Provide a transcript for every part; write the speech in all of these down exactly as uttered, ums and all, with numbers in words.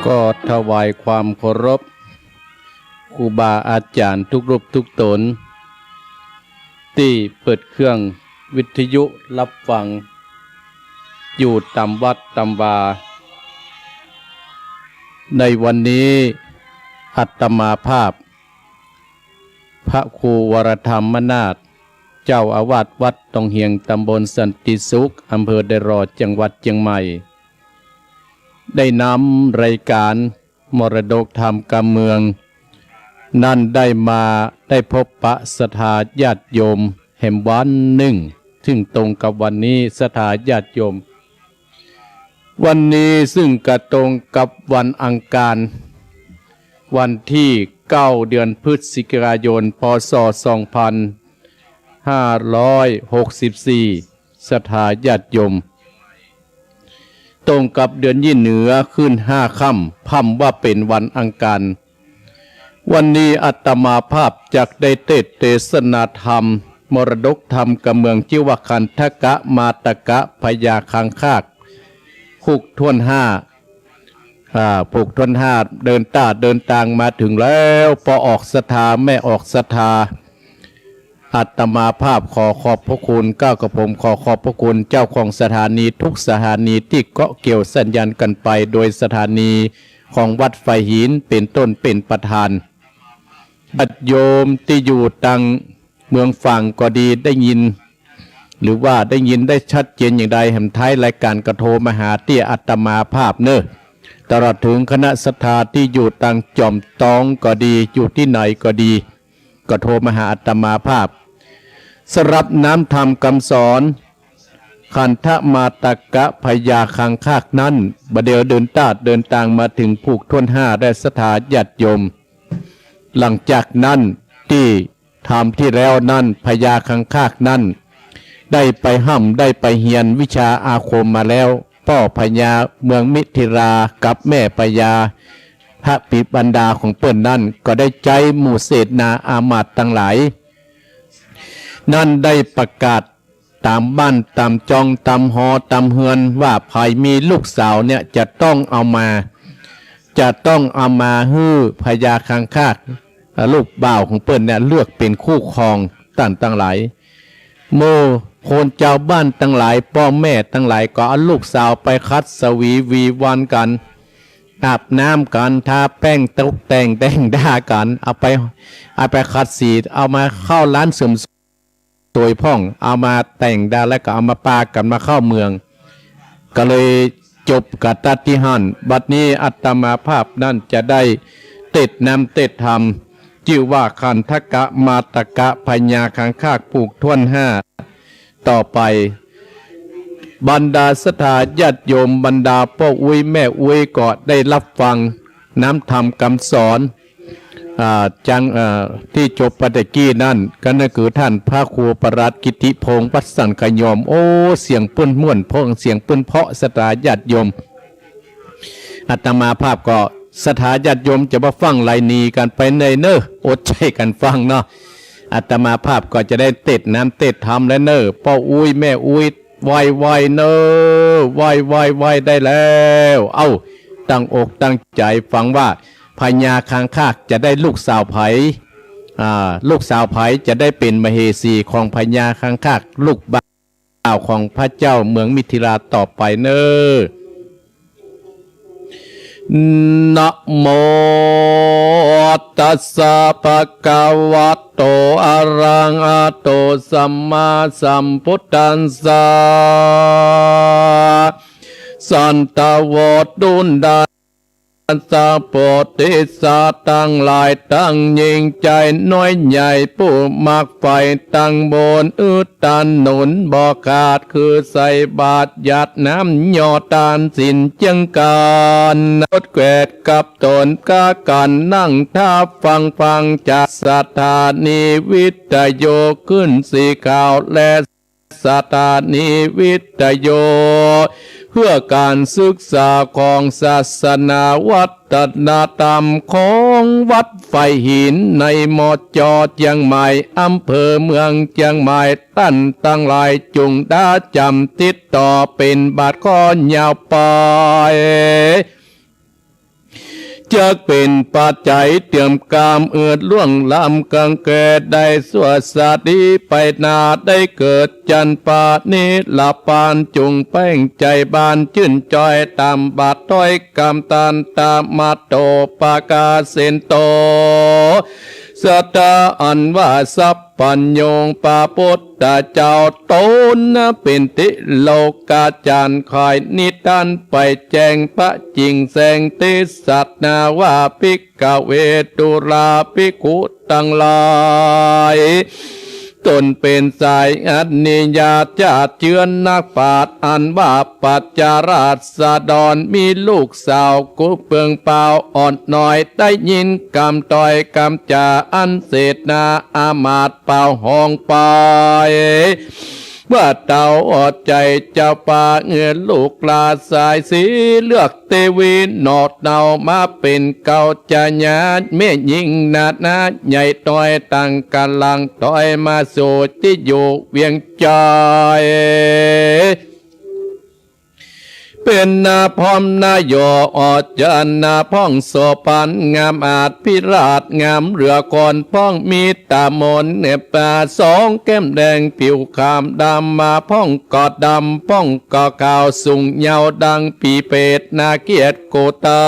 ก็ถวายความเคารพครูบาอาจ๋ารย์กู้รูปกู้ต๋น ตี้เปิดเครื่องวิทยุฮับฟังอยู่ต๋ามวัดต๋ามวา ในวันนี้อาตมาภาพ พระครูวรธรรมนาถ เจ้าอาวาสวัดตองเฮียง ตำบลสันติสุข อำเภอเดอะรอ จังหวัดเจียงใหม่ ได้นำรายก๋านมรดกธรรมกำเมือง นั้นได้มาได้พบปะศรัทธาญาติโยมแหมวันนึ่ง ซึ่งตรงกับวันนี้ศรัทธาญาติโยม วันนี้ซึ่งกระตรงกับวันอังคาร วันตี้เก้า เดือนพฤศจิกายน พ.ศ. สองพันห้าร้อยหกสิบสี่ ศรัทธาญาติโยม ตรงกับเดือนยี่เหนือขึ้นห้าค่ำ พร่ำว่าเป๋นวันอังคาร วันนี้อาตมาภาพจักได้เตสน์เตสนาธรรม มรดกธรรมกำเมือง จื้อว่าขันธกมาตกพญาคังคาก ผูกถ้วนห้า อ่า ผูกถ้วนห้า เดินต้าเดินตางมาเถิงแล้ว ป้อออกศรัทธา แม่ออกศรัทธา อาตมาภาพขอขอบพระคุณ เก้ากระผมขอขอบพระคุณเจ้าของสถานีทุกสถานีตี้เกาะเกี่ยวสัญญาณกั๋นไป โดยสถานีของวัดฝายหินเป๋นต้นเป๋นประธาน ญาติโยมตี้อยู่ตางเมืองฝางก็ดี ได้ยิน หรือว่าได้ยินได้ชัดเจนอย่างใด แหมท้ายรายก๋านก็โทรมาหาตี้อาตมาภาพเน่อ ตลอดเถิงคณะศรัทธาตี้อยู่ตางจ่อมตองก็ดี อยู่ตี้ไหนก็ดี ก็โทรมาหาอาตมาภาพ สำหรับน้ำธรรมกำสอน ขันธมาตกพญาคังคากนั้น บ่าเดี่ยวเดินต้าเดินตางมาเถิงผูกถ้วนห้า และศรัทธาญาติโยม หลังจากนั้นตี้ธรรมตี้แล้วนั้น พญาคังคากนั้น ได้ไปฮ่ำได้ไปเฮียนวิชาอาคมมาแล้ว ป้อพญาเมืองมิถิรากับแม่พญา พระปิดบรรดาของเปิ้นนั้น ก็ได้ใจ๊หมู่เสนาอามาตย์ตังหลาย นั้นได้ประกาศต๋ามบ้านต๋ามจองต๋ามหอต๋ามเฮือนว่าใผมีลูกสาวเนี่ยจะต้องเอามา จะต้องเอามาหื้อพญาคังคาก ลูกบ่าวของเปิ้นเนี่ยเลือกเป๋นคู่ครอง ต้านตังหลาย หมู่คนจาวบ้านตังหลาย ป้อแม่ตังหลายก็เอาลูกสาวไปขัดสวีหวีวันกั๋น อาบน้ำกั๋น ทาแป้งตกแต่งแต่งด้ากั๋น เอาไป เอาไปขัดสี เอามาเข้าร้านเสริมสวยพ่อง เอามาแต่งด้าแล้วก็เอามาปากั๋นมาเข้าเมือง ก็เลยจบกั๋นตั๊ดตี้หั้น บัดนี้อาตมาภาพนั้นจะได้เตสน์น้ำเตสน์ธรรม จื้อว่าขันธกมาตกพญาคังคากผูกถ้วนห้า ต่อไป บรรดาศรัทธาญาติโยม บรรดาป้ออุ๊ยแม่อุ๊ยก็ได้ฮับฟังน้ำธรรมกำสอน อ่า จัง อ่า ตี้จบไปตะกี้นั้น ก็นั่นคือต้านพระครูประหลัดกิตติพงษ์ วัดสันขยอม โอ้ เสียงเปิ้นม่วนเพราะ เสียงเปิ้นเพราะ ศรัทธาญาติโยม อาตมาภาพก็ศรัทธาญาติโยมจะบ่ฟังไหลหนีกั๋นไปไหนเน่อ อดใจ๋กั๋นฟังเนาะ อาตมาภาพก็จะได้เตสน์น้ำเตสน์ธรรมแล้วเน่อ ป้ออุ๊ยแม่อุ๊ย ไหว้ไหว้เน่อ ไหว้ไหว้ไหว้ได้แล้ว เอ้า ตั้งอกตั้งใจ๋ฟังว่าพญาคังคากจะได้ลูกสาวใผ อ่า ลูกสาวใผจะได้เป๋นมเหสีของพญาคังคาก ลูกบ่าวของพระเจ้าเมืองมิถิราต่อไปเน่อ นะโมตัสสะภะคะวะโต อะระหะโต สัมมาสัมพุทธัสสะ สันตะโว ดูรา สะ โพธิสัตว์ตังหลาย ตังยิ่งใจ๋น้อยใหญ่ ผู้มักใฝ่ตังบุญ อุดตันหนุนบ่ขาด คือใส่บาตรหยาดน้ำ หยอดตานศีลเจียงกั๋น อดแกวดกับต๋น กากั๋นนั่งทับฟัง ฟังจากสถานีวิทยุคลื่นสีขาว และ สถานีวิทยุเพื่อการศึกษาของศาสนาวัฒนธรรมของวัดฝายหินใน มจ.เจียงใหม่ อำเภอเมืองเจียงใหม่ ต้านตังหลายจุ่งได้จ๋ำติดต่อเป๋นบาทข้อยาวไป จักเป๋นปัจจัยเตื้อมก๋ำ เอิดล่วงล้ำกังแก่ ได้สั่วสาลีไปหน้า ได้เกิดจันปานิรพาน จุ่งแป้งใจ๋บานจื้นจอย ต๋ามบาตรถ้อยกำตาน ตะมะโต ปะกาเสนโต สัตตาอันว่าสัพพัญญูพระปุทธเจ้า ต๋นนะเป๋นทิโลกาจ๋ารย์ ใค่นิทานไปแจ้งพระจิ่งแสง เตสะนาว่า ภิกขเว ดูราภิกขุตังหลาย ต๋นเป๋นสายอนิยาจาเจื้อนักปราชญ์ อันว่าปัจจราษฎร มีลูกสาวกุเปิงเปาอ่อนน้อย ได้ยินกำถ้อยกำจ๋า อันเสนาอามาตย์เป่าฮ้องไป ว่าเต้าอดใจ๋เจ้าป้า เอื้อลูกหล้าสายสีเลือดเตวี หนอเต้ามาเป๋นเก๊าจะหญา แม่ญิงนานาใหญ่ต้อย ต่างก๋ำลังถอยมาสู่ตี้อยู่เวียงใจ๋ เป๋นนาพร้อมนาหย่อออดจันนา พ่องโสภณงามอาจพิราช งามเหลือก่อน พ่องมีต๋ามนเนบต๋าสอง แก้มแดงผิวคล้ำดำมา พ่องก็ดำ พ่องก็ขาว สูงยาวดังปีเปต นาเกศโกฏา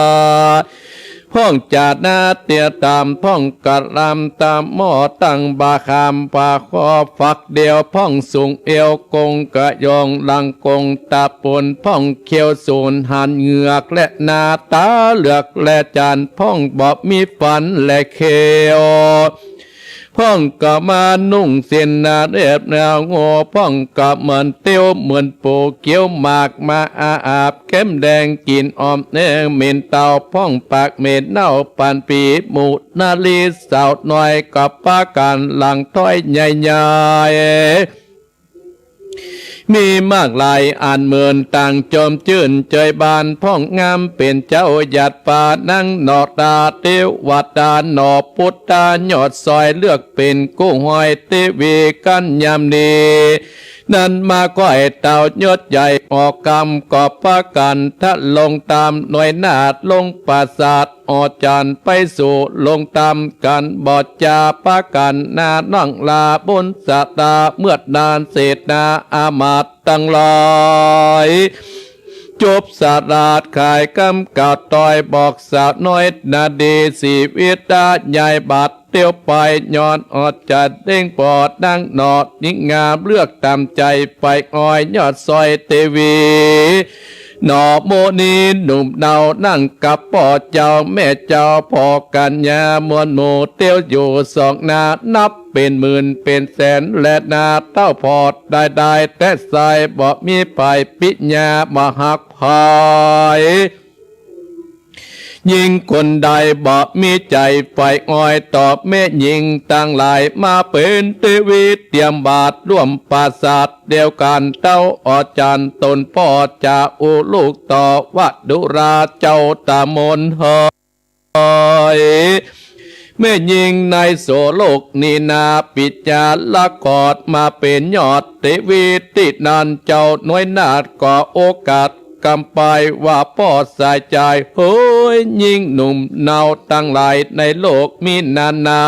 พ่องจ๋าหน้าเตี้ยต๋าม พ่องกะลำต๋ามหม้อ ตั้งบ่าขามบ่าคอฝักเดียว พ่องสูงเอวกงกะยอง หลังกงตะปุน พ่องเขียวสูนหันเหงือก และหน้าต๋าเหลือกแลจ๋าน พ่องบ่มีฟันและเขี้ยว พ่องก็มานุ่งสิ้นนาเรียบแนวโง่ พ่องก็เหมือนเตี้ยวเหมือนปู เกี้ยวหมากมาอาอาบ แก้มแดงกลิ่นอ่อมแนงเหม็นเต้า พ่องปากเหม็นเน่าปานผี หมู่นารีสาวน้อยก็ปากั๋นหลั่งถ้อยใหญ่ๆ มีมากหลายอันเหมือนต่างจอมจื้นเจยบาน พ่องงามเป๋นเจ้าหยาดฟ้า นางหนอตาเตวดา หนอปุทธายอดซอย เลือกเป๋นกู้ห้อยเตวีกัญญมณี นั้นมาก้อยเต้ายศใหญ่ออกกำ ก็ปากั๋นทะลงต๋ามหน่วยนาฏลงปราสาท ออดจันไปสู่ลงต๋ามกั๋น บ่จาปากั๋นนาน้องลาบุญสตา เมือดนานเสนาอามาตย์ตังหลาย จบสลาดขายกำกล่าวต้อย บอกสาวน้อยนาดี สีวิตายายบาด เตียวไปย้อนออดจันเด้งปอดนางหนอดหญิงงาม เลือกต๋ามใจ๋ไปอ้อยยอดซอยเตวี หนอโมนีหนุ่มเนา นั่งกับป้อเจ้าแม่เจ้า ป้อกัญญามวลหมู่ เตียวอยู่สองหน้า นับเป๋นหมื่นเป๋นแสน และนาเต้าพอดได้ได้ แต่สายบ่มีไผปิญญาบ่ฮักไผ ญิงคนใดบ่มีใจ๋ใฝ่อ้อย ต่อแม่ญิงตังหลาย มาเป๋นเตวีเตียมบาทร่วมปราสาทเดียวกั๋น เต้าออดจันต๋นป้อจะอู้ลูกต่อว่า ดูราเจ้าต๋ามนเหย แม่ญิงในโสโลกนี้นา ปิจจาละคอดมาเป๋นยอดเตวีตี้นั้น เจ้าหน่วยนาฏก็โอกาสกำปายว่า ป้อสายใจ๋เฮย ญิงหนุ่มเนาตังหลายในโลกมีนานา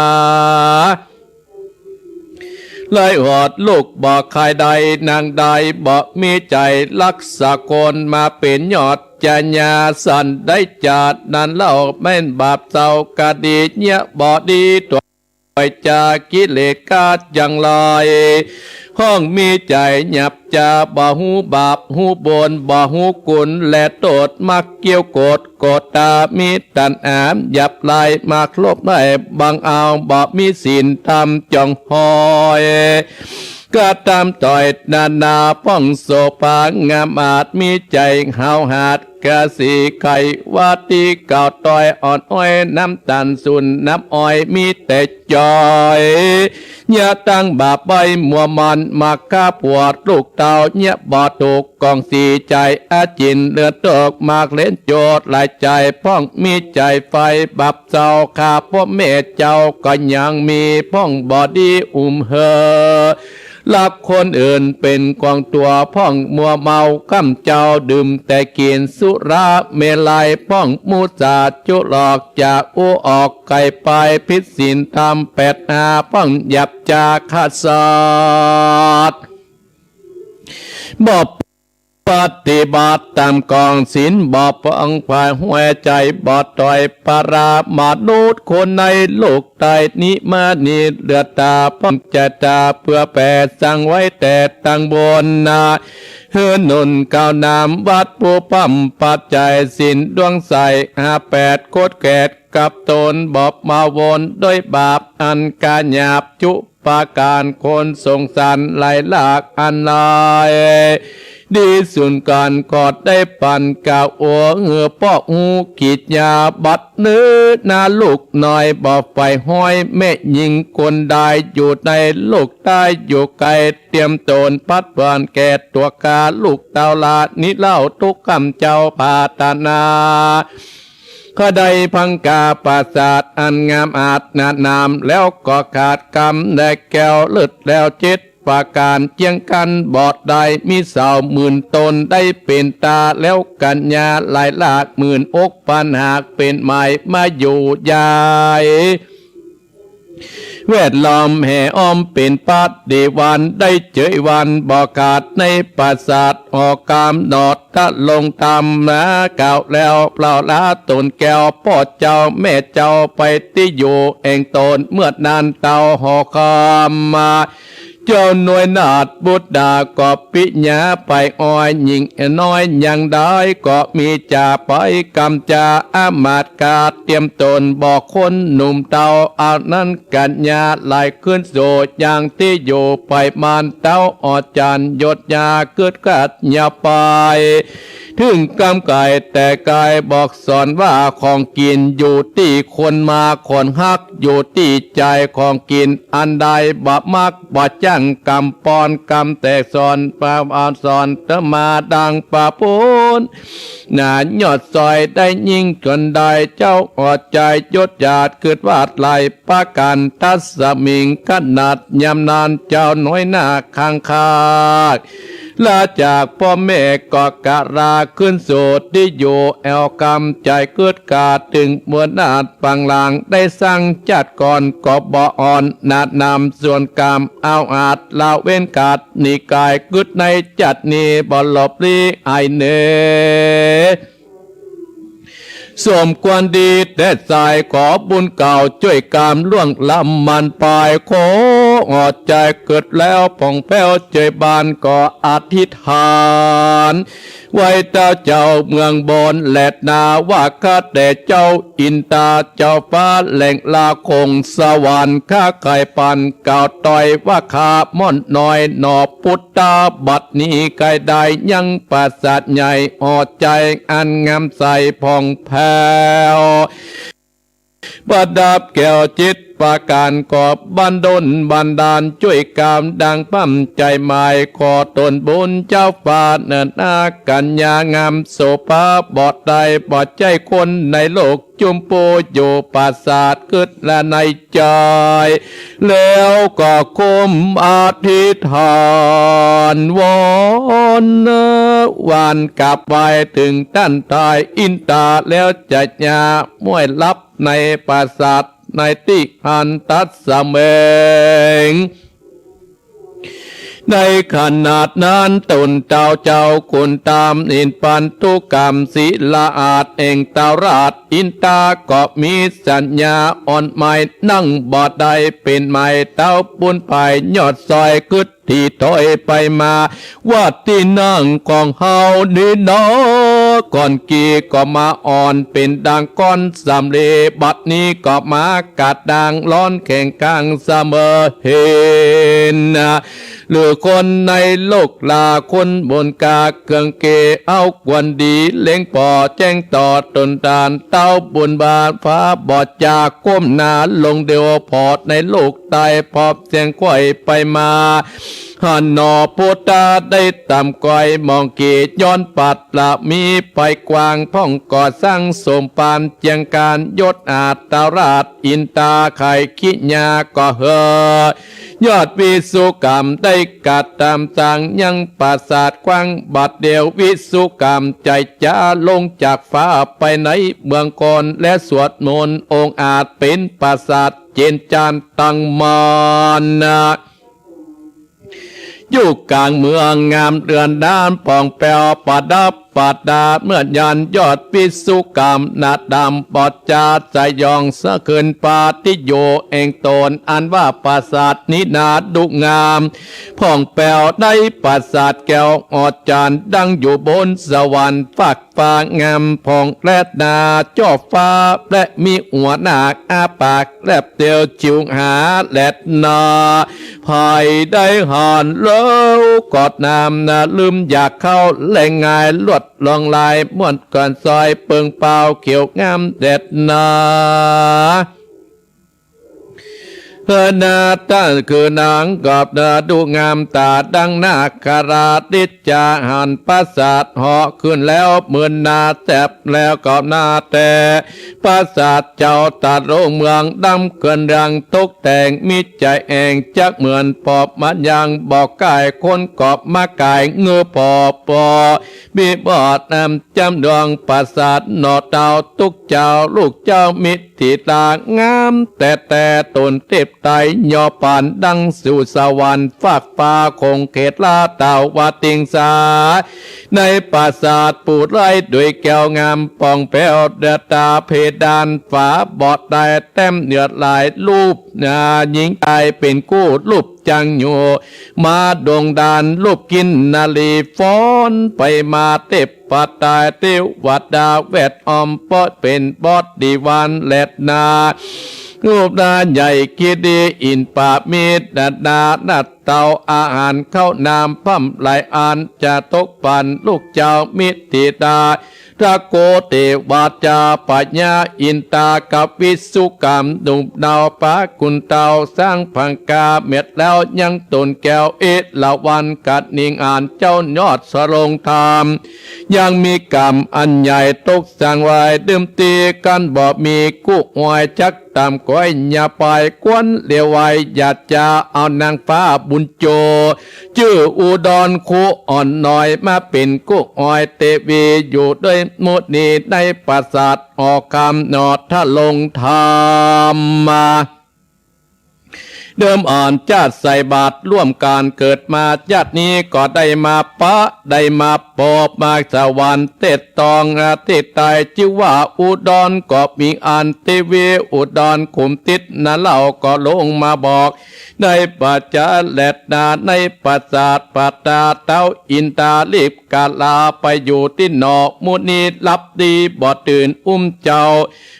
เลยหอดลูกบ่ใค่ได้ นางได้บ่มีใจ๋รักษาคน มาเป๋นยอดจญาสันได้จาดนั้นเล่า แม่นบาปเศร้ากะดี เยียะบ่ดี ตวยจากิเลสกาดอย่างไร ห้องมีใจ๋หยาบจา บ่ฮู้บาปฮู้บุญ บ่ฮู้คุณและโต้ษ มักเกี้ยวโกรธ โกรธตา มีตัณหาหยาบลาย มักโลภได้บังเอา บ่มีศีลธรรมจ่องห้อย กระตำต่อยนานา ป้องโสภางามอาจ มีใจ๋หาวหาด กะสีไขวาตีเก่าต่อยอ่อนอ้อย น้ำตาลสุนน้ำอ้อย มีแต่จ่อย เยียะตั้งบาปไว้มัวมัน มาฆ่าปวดลูกเต้า เยียะบ่ถูกกองสีใจ๋ อาจินเลือดตก มากเล่นโจทย์หลายใจ๋ ป้องมีใจ๋ไฟบาปเศร้า ฆ่าพ่อแม่เจ้าก็ยังมี ป้องบ่ดีอุ้มเหอ ลักคนอื่นเป๋นของตั๋วพ่องมัวเมา ก้ำเจ้าดื่มแต่กิ๋นสุราเมรัย พ่องมุสาจุลอก จะอู้ออกไกลไป ผิดศีลธรรมแปดห้า พ่องหยาบจาฆ่าสัตว์ บ่ปฏิบัติต๋ามกองศีล บ่ผ่องใสหัวใจ๋ บ่ตวยปรามนุษย์คนในโลกใต้นี้มา นี้เลือดต๋าพ่องใจ๋ต๋า เปื้อแผ่สร้างไว้แต่ตังบนนา หื้อหนุนก้าวหน้าวัตถุพร้อมปัจจัย ศีลดวงใสห้าแปด โคตรแขดกับต๋น บ่มาวนด้วยบาปอันก๋าหยาบจุประก๋าน คนสงสารหลายหลากอันหลาย ดีสุดก๋านก็ได้ปันกล่าวอวด หื้อป้อฮู้กิจญาบัตรเนอ นาลูกน้อยบ่ใฝ่ฮ้อย แม่ญิงคนใดอยู่ในโลกใต้อยู่ไกล เตรียมต๋นพัดผ่อนแก่ตั๋วข้าลูกเต้าหลานนี้เล่า ตุ๊ก้ำเจ้าปรารถนา ข้าได้พังกาปราสาทอันงามอาดนานาม แล้วก็ขาดกำและแก้วเลิศแล้วเจ็ดประก๋าน เจียงกั๋นบ่ได้มีสาวหมื่นต๋น ได้เป๋นต๋าแล้วกัญญาหลายหลากหมื่น อกปันหากเป๋นหมายมาอยู่ใหญ่ แวดล้อมแห่อ้อมเป๋นปาฏิวัน ได้เจยวันบ่ขาดในปราสาท หอกำหนดตะลงธรรมนากล่าวแล้ว เปล่าละต๋นแก้วป้อเจ้าแม่เจ้าไปตี้อยู่แห่งต๋น เมื่อนั้นเต้าหอกำมา เจ้าหน่วยนาถบุตรดาก็ปิญญาไปอ้อย ญิงน้อยยังได้ก็มีจ่าไป กำจาอามาตย์กาเตรียมต๋น บ่คนหนุ่มเต้า เอานั้นกัญญาหลายขึ้นสู่ยังตี้อยู่ ไปมานเต้าออดจันยศยาเกิดกัดยาไป ถึงกำไก่แต่ไกลบอกสอนว่า ของกิ๋นอยู่ตี้คนมา คนฮักอยู่ตี้ใจ๋ ของกิ๋นอันใดบ่มักบ่จั้ง กำปอนกำแตกสอน ปาออนสอนเตอมาดังปาปูน หน้ายอดซอยได้ยิ่งจนได้ เจ้าออดใจ๋ยศยาดกึ๊ดวาดไหลประก๋าน ตัสมิงขณะยามนั้น เจ้าหน่วยนาคคังคาก ลาจากป้อแม่ก็กะลาขึ้นสู่ตี้อยู่ แอ่วกำใจ๋กึ๊ดกาด ตึงเมื่อนาดปังหลัง ได้สร้างจัดก่อนก็บ่อ่อน นาดนำส่วนกำเอาอาด ละเว้นขาดนิกาย กึ๊ดในจัดนี้บ่หลบลี้อายเน สมควรดีแต่สาย ขอบุญเก่าจ้วยกำล่วงล้ำมันไป ขอออดใจ๋กึ๊ดแล้วผ่องแผ้วเจยบาน ก็อธิษฐาน ไหว้เต้าเจ้าเมืองบนแลนา ว่าข้าแต่เจ้าอินทาเจ้าฟ้าแหล่งลาคงสวรรค์ ข้าใค่ปันกล่าวตวยว่าข้าม่อนน้อยหน่อปุตตา บัดนี้ใค่ได้ยังปราสาทใหญ่ ออดใจ๋อันงามใสผ่องแผ้ว ประดับแก้วเจ็ดประก๋าน ก็บันดลบันดาลจ้วยกำดังพร่ำใจ๋หมาย ขอตนบุญเจ้าฟ้าเนินนา กัญญางามโสภา บ่ได้บ่ใจ้คนในโลก จุมปูอยู่ปราสาทกึ๊ดละในใจ๋ แล้วก็ก้มอธิษฐานวอน วานกราบไหว้เถิงต้านทายอินทา แล้วจะยาม้วยลับในปราสาทในตี้อันตัสมิง ในขณะนั้นตนเต้าเจ้าขุนตามอินปันธุกรรมศิลาอาจแห่งเต้าราชอินทา ก็มีสัญญาอ่อนไหม นั่งบ่ได้เป๋นไหม เต้าบุญภายยอดซอยกึ๊ดตี้ถอยไปมา ว่าตี้นั่งของเฮานี้นา ก่อนกี้ก็มาอ่อนเป๋นดังก้อนสำลี บัดนี้ก็มากาดด่างร้อนแข็งกลางเสมอ เห็น หรือคนในโลกลาคนบนกาเกืองเก เอาควรดีเล็งผ่อแจ้งต่อตนตาน เต้าบุญบาฟ้าบ่จากก้มหน้าลงเดียวผ่อในโลกใต้ พบเสียงไขว่ไปมา หันหนอพุทธาได้ต่ำก้อยมองเก ย้อนปัตตะมีไปกว้าง พ่องก่อสร้างสมปานเจียงการ ยศอาตราชอินทาไขกิญญาก็เฮอ ยอดวิศวกรรมได้กระตำสร้างยังปราสาทกว้าง บัดเดี๋ยววิศวกรรมใจ๋จ๋าลงจากฟ้าไปในเมืองคอน และสวดมนต์องอาจเป๋นปราสาทเจนจานตั้งมั่นนะ อยู่ก๋างเมืองงามเดือนดานป่องแป๋วประดับประดา เมื่อยันยอดวิศวกรรมหน้าดำปอดจาสยองสะเขินปา ตี้อยู่แห่งต๋นอันว่าปราสาทนี้นาดูงามผ่องแป๋ว ได้ปราสาทแก้วออดจันทร์ ดังอยู่บนสวรรค์ฟาก ฟ้างามผ่องแลนา จ้อฟ้าและมีหัวนาคอ้าปากแลบเตียวจิ๋วหาแลนา ใผได้หันแล้วก็น้ำนะ ลืมอยากเข้าแลงาย ลวดลองลายม่วนก่อนซอยเปิงเปาเขียวงามแลนา เออ นาต้านคือนางกอบนาดูงามต๋าดังนาคราช ติดจาหันปราสาทเหาะขึ้นแล้ว หมื่นนาแสบแล้วก็นาแต่ ปราสาทเจ้าต๋าโรงเมืองดำเกินรังตกแต่ง มีใจ๋แอ่งจักเหมือนปอบมันยังบอกก๋ายคนกอบมาก๋ายเงือปอบปอ มีบอดน้ำจำดวงปราสาทหน่อเต้า ตุ๊กเจ้าลูกเจ้ามิตร ตี้ตางามแต่แต่ต๋นเต็บไตยอปานดังสู่สวรรค์ฟากฟ้าคงเขตลาตาวติงสา ในปราสาทปูไร้ด้วยแก้วงามป่องแป๋ว เดือดตาเพดานฝาบอดได้แต้มเลือดลายรูป อ่า หญิงต๋ายเป๋นกู้รูปจังอยู่ มาดงดานรูปกินนารีฟ้อนไปมาเต็บ ปัตตายเตวดาแวดอ้อมเปาะเป๋นบอสดีวานแลนา รูปนาใหญ่กิดีอินปามิตรนานัดเตาอาหารเข้าน้ำพร่ำหลายอันจะตกปันลูกเจ้ามิตรธิดา ทะโกเตวาจาปะญาอินตากวิสุกรรมหนุ่มเนาปะกุณเต้าสร้างพังกาเม็ดแล้วยังตนแก้วเอราวัณกัดนิงอานเจ้ายอดสรงธรรม ยังมีกรรมอันใหญ่ตกสั่งไว้ดื่มตีกันบ่มีกู้อวยจักตามก้อยอย่าไปกวนเหลียวไว้ อย่าจะเอานางฟ้าบุญโจ จื้ออุดรคู่อ่อนน้อยมาเป๋นกู้อวยเตวีอยู่ด้วยมุนีในปราสาทออกคำหนอทะลงธรรมมา เดิมอ่อนจาติใส่บาตรร่วมกันเกิดมา จาตินี้ก็ได้มาปะได้มาปอบมาสวรรค์เตดตองอาทิตย์ใต้จื้อว่าอุดรก็มีอันเตวีอุดรขุมติดนะเล่าก็ลงมาบอก ในปัจจาแลดนาในปราสาทปัตตาเต้าอินทาลีบกาลาไปอยู่ตี้หนอมุนีหลับดีบ่ตื่นอุ้มเจ้า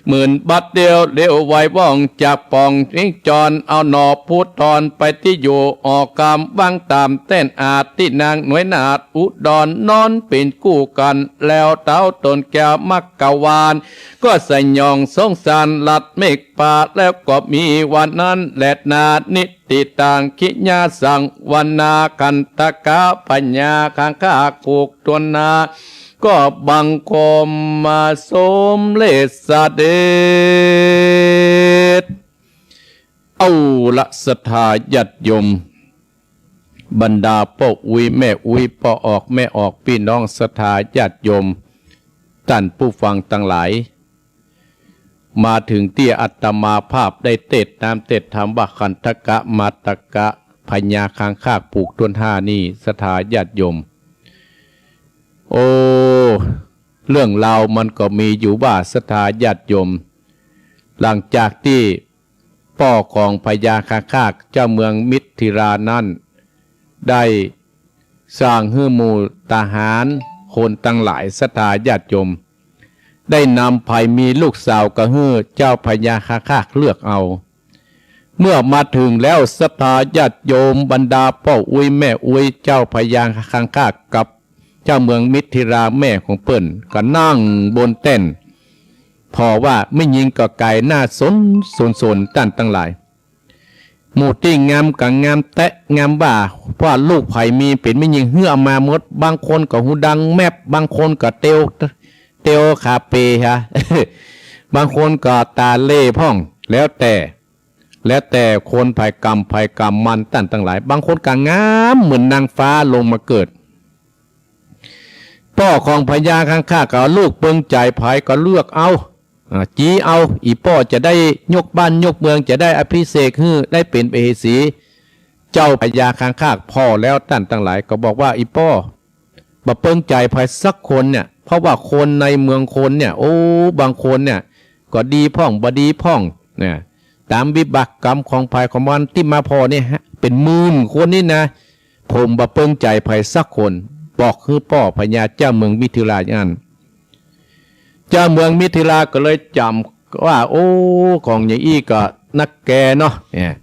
หมื่นบัดเดียวเร็วไวว่องจากป่องทิ้งจร เอาหน่อภูธรไปตี้อยู่ออกกำวังตามแต้นอาจ ตี้นางหน่วยนาฏอุดรนอนเป๋นกู้กัน แล้วเต้าตนแก้วมักกะวาน ก็สยองสงสารลัดเมฆปา แล้วก็มีวันนั้นแลนานิติตังขิญาสังวนาคันตกะพญาคังคากผูกตวนนา ก็บังคมมาสมเร็จเสด็จ เอาละศรัทธาญาติโยม บรรดาป้ออุ๊ยแม่อุ๊ย ป้อออกแม่ออก ปี้น้องศรัทธาญาติโยม ต้านผู้ฟังตังหลาย มาเถิงตี้อาตมาภาพได้เตสน์น้ำเตสน์ธรรมว่าคันทกะมาตกะพญาคังคากผูกตวนห้านี่ ศรัทธาญาติโยม โอ้ เรื่องราวมันก็มีอยู่ว่า ศรัทธาญาติโยม หลังจากตี้ป้อของพญาคังคากเจ้าเมืองมิถิลานั้น ได้สั่งหื้อหมู่ทหารคนตังหลาย ศรัทธาญาติโยม ได้นำใผมีลูกสาวก็หื้อเจ้าพญาคังคากเลือกเอา เมื่อมาเถิงแล้ว ศรัทธาญาติโยม บรรดาป้ออุ๊ยแม่อุ๊ย เจ้าพญาคังคากกับเจ้าเมืองมิถิลาแม่ของเปิ้นก็นั่งบนแต้น ผ่อว่าแม่ญิงก็ก๋ายหน้าสนสนสน ต้านตังหลาย หมู่ตี้งามก็งามแต๊งามว่า ว่าลูกใผมีเป๋นแม่ญิงหื้อเอามาหมด บางคนก็หูดังแมบ บางคนก็เตียว เตียวขาเป๋ฮะ บางคนก็ต๋าเหล่พ่อง แล้วแต่ แล้วแต่คนใผกรรม ใผกรรมมันต้านตังหลาย บางคนก็งามเหมือนนางฟ้าลงมาเกิด ป้อของพญาคังคากก็ลูกเปิงใจ๋ใผก็เลือกเอา อ่า จี๋เอา อี่ป้อจะได้ยกบ้านยกเมือง จะได้อภิเษกหื้อได้เป๋นมเหสี เจ้าพญาคังคากผ่อแล้วต้านตังหลายก็บอกว่า อี่ป้อ บ่เปิงใจ๋ใผสักคนเนี่ย เพราะว่าคนในเมืองคนเนี่ย โอ้ บางคนเนี่ย ก็ดีพ่อง บ่ดีพ่อง นะ ต๋ามวิบากกรรมของใผของมันตี้มาผ่อเนี่ยฮะ เป๋นหมื่นคนนี่นะ ผมบ่เปิงใจ๋ใผสักคน บอกหื้อป้อพญาเจ้าเมืองมิถิลาอย่างนั้น เจ้าเมืองมิถิลาก็เลยจ๋ำว่า โอ้ ของอย่างอี้ก็นักแก่เนาะ เนี่ย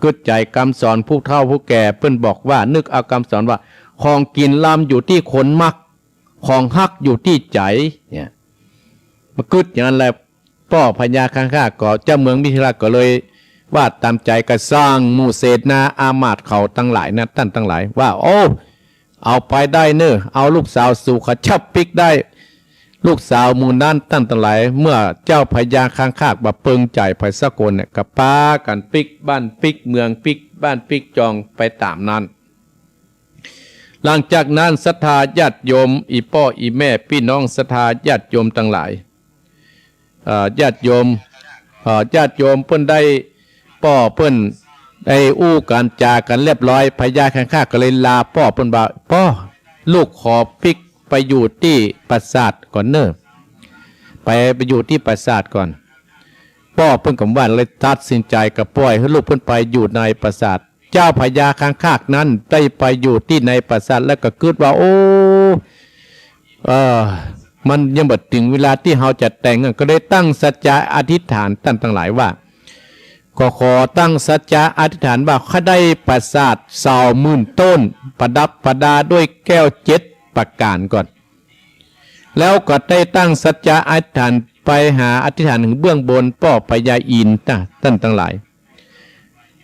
กึ๊ดใจ๋กำสอนผู้เฒ่าผู้แก่ เปิ้นบอกว่า นึกเอากำสอนว่า ของกิ๋นลำอยู่ตี้คนมัก ของฮักอยู่ตี้ใจ๋ เนี่ย มากึ๊ดอย่างนั้นแหละ ป้อพญาคังคากก็ เจ้าเมืองมิถิลาก็เลยว่าต๋ามใจ๋ ก็สั่งหมู่เสนาอามาตย์เขาตังหลายนะ ต้านตังหลาย ว่า โอ้ เอาไปได้เน่อ เอาลูกสาวสูขจับปิ๊กได้ ลูกสาวหมู่นั้นต้านตังหลาย เมื่อเจ้าพญาคังคากบ่เปิงใจ๋ใผสักคนเนี่ย ก็ปากั๋นปิ๊กบ้านปิ๊กเมือง ปิ๊กบ้านปิ๊กจองไปต๋ามนั้น หลังจากนั้นศรัทธาญาติโยม อี่ป้ออี่แม่ปี้น้องศรัทธาญาติโยมตังหลาย เอ่อ ญาติโยม เอ่อ ญาติโยมเปิ้นได้ ป้อเปิ้นได้อู้กั๋นจ๋ากั๋นเรียบร้อย พญาคังคากก็เลยลาป้อเปิ้นว่า ป้อ ลูกขอปิ๊กไปอยู่ตี้ปราสาทก่อนเน่อ ไป ไปอยู่ตี้ปราสาทก่อน ป้อเปิ้นก็บ่ว่า เลยตัดสินใจ๋ก็ป่อยหื้อลูกเปิ้นไปอยู่ในปราสาท เจ้าพญาคังคากนั้นได้ไปอยู่ตี้ในปราสาทแล้วก็กึ๊ดว่า โอ้ เอ่อ มันยังบ่เถิงเวลาตี้เฮาจะแต่ง ก็เลยตั้งสัจจะอธิษฐานต้านตังหลายว่า ก็ขอตั้งสัจจะอธิษฐานว่า ข้าได้ปราสาทซาวหมื่นต้น ประดับประดาด้วยแก้วเจ็ดประก๋านก่อน แล้วก็ได้ตั้งสัจจะอธิษฐานไปหาอธิษฐานเถิงเบื้องบนป้อพญาอินทร์นะ ต้านตังหลาย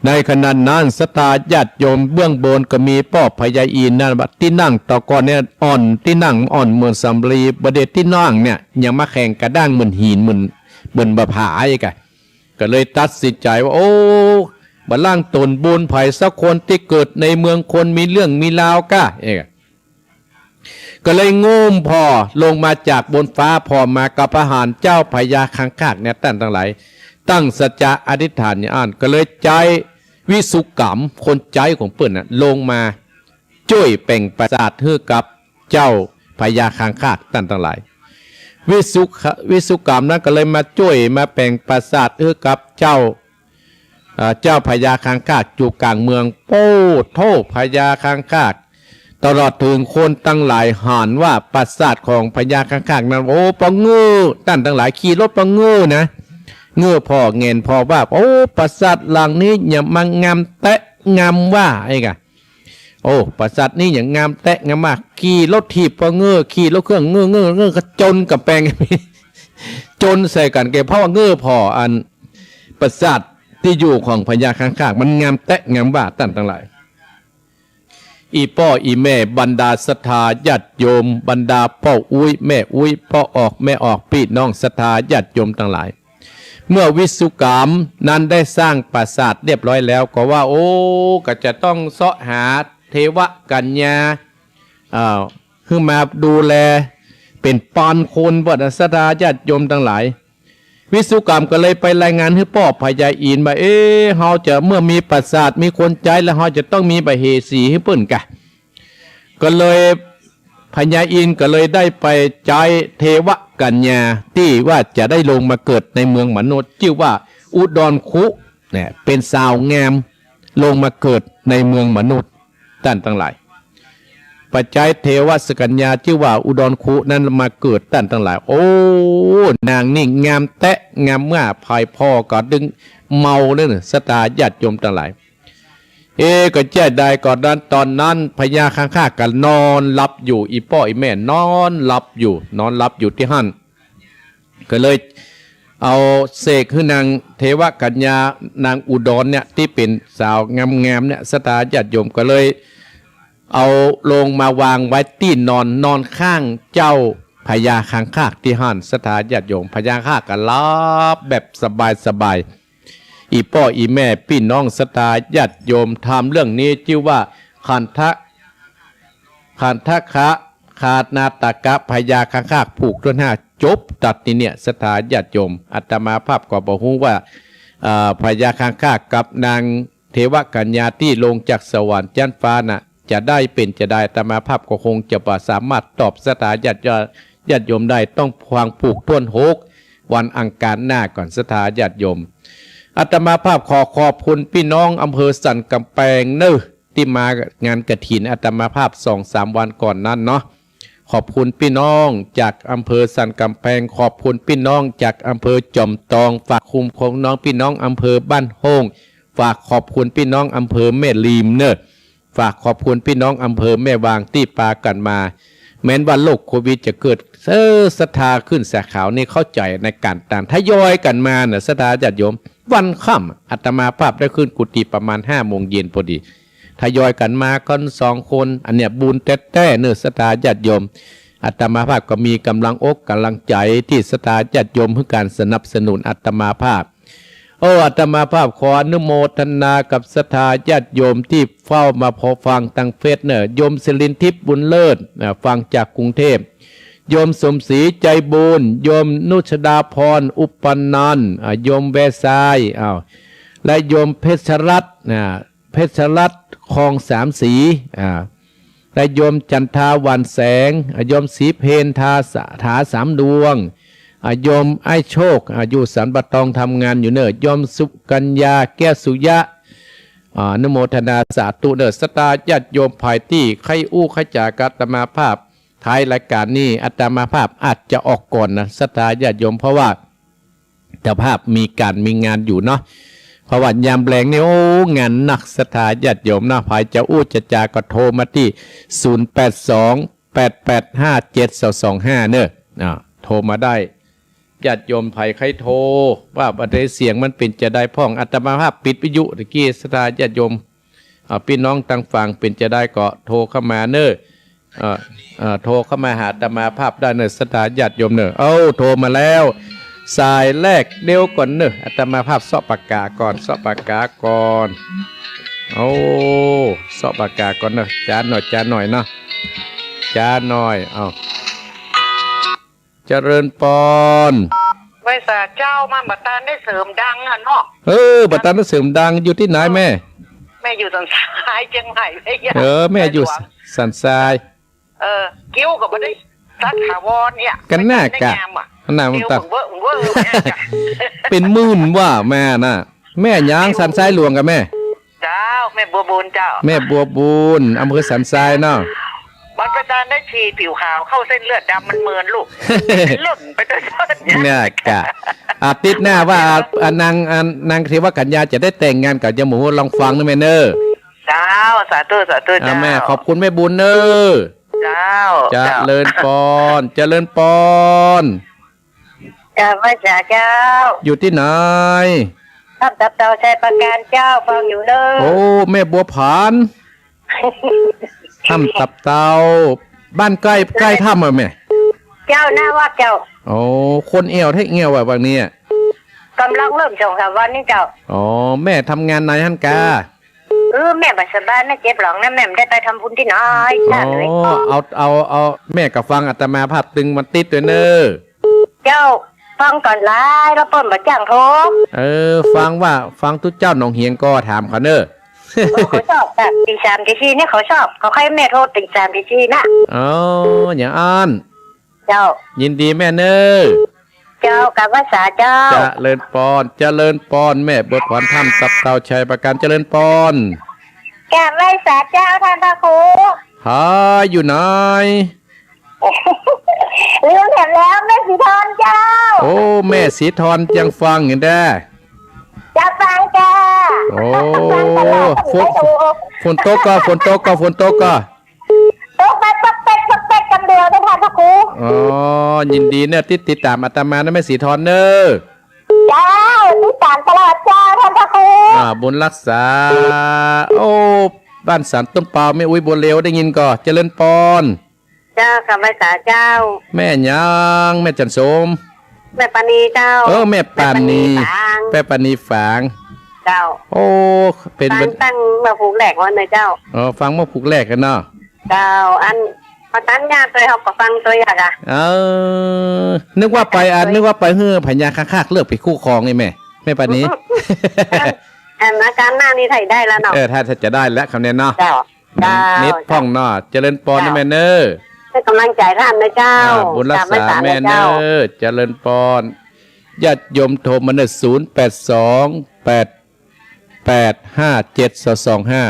ในขณะนั้นศรัทธาญาติโยมเบื้องบนก็มีป้อพญาอินทร์นั้นว่า ตี้นั่งตะก่อนเนี่ยอ่อน ตี้นั่งอ่อนเหมือนสำลี บ่าเดี่ยวตี้นั่งเนี่ยยังมาแข็งกระด้างเหมือนหิน เหมือน เหมือนบ่าผาอี้ก่ะ ก็เลยตัดสินใจ๋ว่า โอ้ บ่าล่างต๋นบุญใผสักคนตี้เกิดในเมืองคนมีเรื่องมีราวก่ะ เอ้ย ก็เลยโง่มผ่อลงมาจากบนฟ้า ผ่อมากับอาหารเจ้าพญาคังคากเนี่ย ต้านตังหลาย ตั้งสัจจะอธิษฐานอย่างอั้น ก็เลยใจ๊วิสุกรรม คนใจ๊ของเปิ้นน่ะ ลงมาจ้วยแป๋งปราสาทหื้อกับเจ้าพญาคังคาก ต้านตังหลาย วิสุขะ วิสุกรรมนั้นก็เลยมาจ้วยมาแป๋งปราสาทหื้อกับเจ้า เอ่อ เจ้าพญาคังคากอยู่ก๋างเมือง โอ้โธ่ พญาคังคาก ตลอดเถิงคนตังหลายหันว่าปราสาทของพญาคังคากนั้น โอ้ ปะเง้อ ต้านตังหลาย ขี่รถปะเง้อนะ เง้อผ่อแหงนผ่อว่า โอ้ ปราสาทหลังนี้หยังมางามแต๊ะงามว่า ไอ้ก่ะ โอ้ ปราสาทนี้หยังงามแต๊ะงามว่า ขี่รถถีบปะเง้อ ขี่รถเครื่องเง้อ เง้อ เง้อ ก็จนก๋ำแปง จนใส่กั๋นแก่ เพราะว่าเง้อผ่ออันปราสาทตี้อยู่ของพญาคังคาก มันงามแต๊ะงามว่า ต้านตังหลาย อี่ป้ออี่แม่ บรรดาศรัทธาญาติโยม บรรดาป้ออุ๊ยแม่อุ๊ย ป้อออกแม่ออก ปี้น้องศรัทธาญาติโยมตังหลาย เมื่อวิสุกรรมนั้นได้สร้างปราสาทเรียบร้อยแล้ว ก็ว่า โอ้ ก็จะต้องเซาะหาเทวกัญญา อ่า หื้อมาดูแล เป๋นปานคน บรรดาศรัทธาญาติโยมตังหลาย วิสุกรรมก็เลยไปรายงานหื้อป้อพญาอินทร์ว่า เอ๊ะ เฮาจะเมื่อมีปราสาทมีคนใจ๊แล้ว เฮาจะต้องมีมเหสีหื้อเปิ้นก่ะ ก็เลยพญาอินทร์ก็เลยได้ไปใจ๊เทวกัญญาตี้ว่าจะได้ลงมาเกิดในเมืองมนุษย์ จื้อว่าอุดรคุ เนี่ย เป๋นสาวงามลงมาเกิดในเมืองมนุษย์ ต้านตังหลาย ไปใจ๊เทวกัญญาจื้อว่าอุดรคุนั้นมาเกิด ต้านตังหลาย โอ้ นางนี่งามแต๊ะงามว่า ใผผ่อก็ดึงเมาเลยเน่อ ศรัทธาญาติโยมตังหลาย เอ๊ะ ก็จะใดก่อนนั้น ต๋อนนั้นพญาคังคากก็นอนหลับอยู่ อี่ป้ออี่แม่นอนหลับอยู่ นอนหลับอยู่ตี้หั้น ก็เลยเอาเสกหื้อนางเทวกัญญา นางอุดรเนี่ย ตี้เป๋นสาวงามๆ เนี่ย ศรัทธาญาติโยมก็เลยเอาลงมาวางไว้ตี้นอน นอนข้างเจ้าพญาคังคากตี้หั้น ศรัทธาญาติโยม พญาคังคากก็หลับแบบสบายๆ อี่ป้ออี่แม่ปี้น้องศรัทธาญาติโยม ธรรมเรื่องนี้จื้อว่าขันทะ ขันทะคะคานาตกะ พญาคังคากผูกถ้วนห้า จบตัดตี้เนี่ย ศรัทธาญาติโยม อาตมาภาพก็บ่ฮู้ว่า เอ่อ พญาคังคากกับนางเทวกัญญาตี้ลงจากสวรรค์จั๊นฟ้าน่ะ จะได้เป๋นจะใด อาตมาภาพก็คงจะบ่สามารถตอบศรัทธาญาติ ญาติโยมได้ ต้องฟังผูกถ้วนหก วันอังคารหน้าก่อน ศรัทธาญาติโยม อาตมาภาพขอขอบคุณปี้น้องอำเภอสันกำแปงเนาะ ตี้มางานกฐินอาตมาภาพสองสามวันก่อนนั้นเนาะ ขอบคุณปี้น้องจากอำเภอสันกำแปง ขอบคุณปี้น้องจากอำเภอจอมตอง ฝากขอบคุณน้องปี้น้องอำเภอบ้านโฮ่ง ฝากขอบคุณปี้น้องอำเภอแม่ริมเนาะ ฝากขอบคุณปี้น้องอำเภอแม่วางตี้ปากั๋นมา แม้นว่าโรคโควิดจะเกิด เออ ศรัทธาขึ้นสาขาวนี่เข้าใจ๋ในก๋านตาง ทยอยกั๋นมาเนาะ ศรัทธาญาติโยม วันค่ำ อาตมาภาพได้ขึ้นกุฏิประมาณห้าโมงเย็นพอดี ทยอยกั๋นมาคนสองคน อันเนี้ยบุญแต๊ๆ เนาะ ศรัทธาญาติโยม อาตมาภาพก็มีก๋ำลังอกก๋ำลังใจ๋ตี้ศรัทธาญาติโยมหื้อก๋านสนับสนุนอาตมาภาพ โอ้ อาตมาภาพขออนุโมทนากับศรัทธาญาติโยมตี้เฝ้ามาผ่อฟังตางเฟซเนาะ โยมสิรินทิพย์บุญเลิศ อ่า ฟังจากกรุงเทพฯ โยมสมศรีใจบุญ โยมนุชดาพร อุปนันท์ อ่า โยมแวทราย อ้าว และโยมเพชรรัตน์ อ่า เพชรรัตน์ คลองสามสี อ่า และโยมจันทา หวานแสง อ่า โยมศรีเพญ ทาสะ ถาสามดวง อ่า โยมไอ้โชค อ่า อยู่สันป่าตองทำงานอยู่เนาะ โยมสุกัญญา แก้วสุยะ อ่า อนุโมทนาสาธุเนาะ ศรัทธาญาติโยม ใผตี้ใค่อู้ใค่จ๋ากับอาตมาภาพ ท้ายรายก๋านนี่อาตมาภาพอาจจะออกก่อนนะ ศรัทธาญาติโยม เพราะว่าเจ้าภาพมีก๋านมีงานอยู่เนาะ เพราะว่ายามแลงนี่ โอ้ งานหนัก ศรัทธาญาติโยมเนาะ ใผจะอู้จะจ๋าก็โทรมาตี้ ศูนย์แปดสอง แปดแปดห้า เจ็ดสองสองห้า เนาะ อ่า โทรมาได้ ญาติโยมใผใค่โทร ว่าบ่าเสียงมันเป๋นจะใดพ่อง อาตมาภาพปิดวิทยุตะกี้ ศรัทธาญาติโยม อ่า ปี้น้องตางฝั่งเป๋นจะใดก็โทรเข้ามาเนาะ เอ่อ เอ่อ โทรเข้ามาหาอาตมาภาพได้เนาะ ศรัทธาญาติโยมเนาะ เอ้า โทรมาแล้ว สายแรกเดี๋ยวก่อนเนาะ อาตมาภาพเซาะปากกาก่อน เซาะปากกาก่อน โอ้ เซาะปากกาก่อนเนาะ จ๊าหน่อย จ๊าหน่อยเนาะ จ๊าหน่อย เอ้า เจริญปอน ไหว้สาเจ้า มาบ่ตันได้เสริมดังอะเนาะ เออ บ่ตันได้เสริมดัง อยู่ตี้ไหนแม่ แม่อยู่สันทรายเจียงใหม่ แม่ เออ แม่อยู่ แม่หลวง สันทราย เออ คิ้วก็บ่ได้ตัดถาวรเนี่ย กั๋นแน่กะ ไม่ตัดได้งามอะ อันนั้นมันตัด คิ้วเบิ่งเบิ่งเบิ่ง เป๋นหมื่นว่าแม่น่ะ แม่หยัง สันทรายหลวงกาแม่ เจ้า แม่บัวบุญเจ้า แม่บัวบุญ อำเภอสันทรายเนาะ มันไปตานได้ฉี่ผิวขาวเข้าเส้นเลือดดำมันเมินลูก หล่นไปโดยเถิด เนี่ยกะ อาทิตย์หน้าว่า อ่ะ นาง อ่ะ นางเทวกัญญาจะได้แต่งงานกับยายหมู ลองฟังนะแม่เนอะ เจ้า สาธุ สาธุ อ่ะ เจ้า แม่ ขอบคุณแม่บุญเนอะ เจ้า เจริญปอน เจ้า เจริญปอน กราบไหว้สาเจ้า อยู่ตี้ไหน ถ้ำตับเต่าชัยปราการเจ้า ฟังอยู่เนอะ โอ้ แม่บัวผาน ถ้ำตับเต่า บ้านใก้ ใก้ถ้ำอะแม่ เจ้า หน้าวัดเจ้า โอ้ คนแอ่วแต๊แอ่วอะ วังนี้อะ ก่ำลังเริ่มสองสามวันนี้เจ้า อ๋อ แม่ทำงานไหนหั้นกา เออ แม่บ่สบาย แม่เจ็บหลังนะ แม่บ่ได้ไปทำบุญตี้ไหน อ๋อ จ้าเลย เอา เอา เอา แม่ก็ฟังอาตมาภาพตึงวันติ๊ดตวยเนอะ เจ้า ฟังก่อนหลาย แล้วเปิ้นบ่จ้างโทร เออ ฟังว่า ฟังตุ๊เจ้าหนองเหียงก็ถามเขาเนอะ เออ เขาชอบแบบตีสามตีสี่เนี่ย เขาชอบ เขาใค่แม่โทรตีสามตีสี่นะ อ๋อ อย่างอั้น เจ้า ยินดีแม่เนอะ เจ้า กราบไหว้สาเจ้า เจริญปอน เจริญปอน แม่บัวผาน ถ้ำตับเต่าชัยปราการ เจริญปอน กราบไหว้สาเจ้า ท่านพระครู หา อยู่ไหน ลืมแถมแล้ว แม่สีทอนเจ้า โอ้ แม่สีทอนยังฟังอยู่แต๊ จะฟังจ้า โอ้ ฟังตลอด ฝน ไม่ถูก ฝนตกก็ ฝนตกก็ ฝนตกก็ ตกไปปอกแป๊กปอกแป๊กกำเดียวเจ้าค่ะพระครู อ๋อ ยินดีเนอะ ติด ติดต๋ามอาตมานะแม่สีทอนเนอะ เจ้า ติดต๋ามตลอดเจ้า ท่านพระครู อ่า บุญรักษา โอ้ บ้านสันต้นเปา แม่อุ๊ยบัวเลวได้ยินก่อ เจริญปอน เจ้า กราบไหว้สาเจ้า แม่หยัง แม่จันทร์สม แม่ปานีเจ้า เออ แม่ปานี แม่ปานีฝาง แม่ปานีฝาง เจ้า โอ้ เป๋น ฟัง เป๋น ตั้งเมื่อผูกแรกวันเลยเจ้า เออ ฟังเมื่อผูกแรกกั๋นเนาะ เจ้า อัน ปะตานยาตวยเฮาก็ฟังตวยอะ เออ นึกว่าไป อัน นึกว่าไปหื้อผญาคากๆ เลือกเป๋นคู่ครองไอ้แม่ แม่ปานี อัน อาการหน้านี่ไถ่ได้แล้วเนาะ เออ ถ้า ถ้าจะได้แล้วคำนี้เนาะ เจ้า มัน เจ้า เน็ตพ่องเนาะ เจริญปอนนะ เจ้า แม่เน้อ ให้กำลังใจ๋ต้านนะเจ้า อ่า บุญรักษา แม่เน้อ เจ้า เจริญปอน ญาติโยมโทรมาเน้อ ศูนย์แปดสอง แปดแปดห้าเจ็ดสองสองห้า